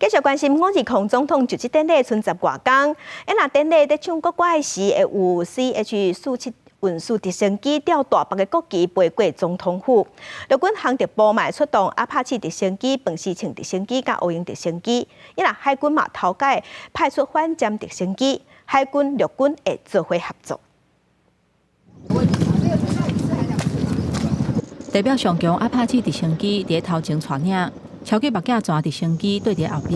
繼續關心五二空總統就職典禮，賰十外工，欸若典禮佇唱國歌的時，會有 CH-47運輸直升機吊大白的國旗飛過總統府。陸軍航特部嘛出動阿帕契直升機、飯匙銃直升機佮烏鷹直升機，欸若海軍嘛頭擺派出反潛直升機，海軍陸軍會做伙合作。代表上強阿帕契直升機佇頭前帶領，超過目鏡船直升機綴佇後壁。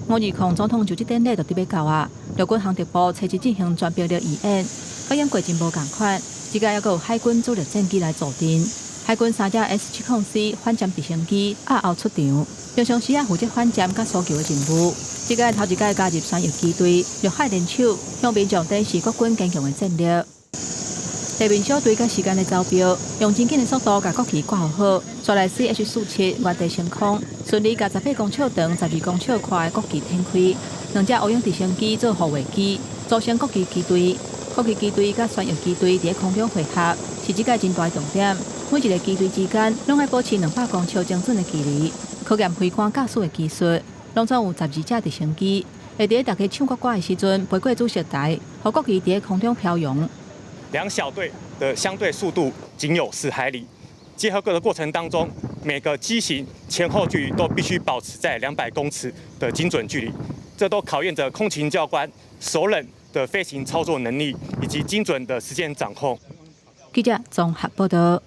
五二空總統就職典禮就佇欲到啊！陸軍航特部初一進行全兵力預演，佮演過程無仝款。這擺猶閣有海軍主力戰機來助陣，海軍三隻 S-70C 反潛直升機押後出場，平常時啊負責反潛佮搜救的任務。這擺頭一擺加入旋翼機隊，陸海聯手，向民眾展示國軍堅強的戰力。地面小隊佮時間的走標，用真緊的速度共國旗掛好，紲來 CH-47原地升空，順利共18公尺長、12公尺寬的國旗展開。兩隻烏鷹直升機做護衛機，組成國旗機隊。國旗機隊佮旋翼機隊佇空中匯合，是這擺真大重點。每一個機隊之間，攏愛保持200公尺精準的距離，考驗飛官駕駛的技術。攏總有12隻直升機，會佇大家唱國歌的時陣，飛過主席台，予國旗佇空中飄揚。兩小隊的相對速度僅有10海里，結合的過程當中，每個機型前後距離都必須保持在200公尺的精準距離，這都考驗着空勤教官熟稔的飛行操作能力以及精準的時間掌控。記者綜合報道。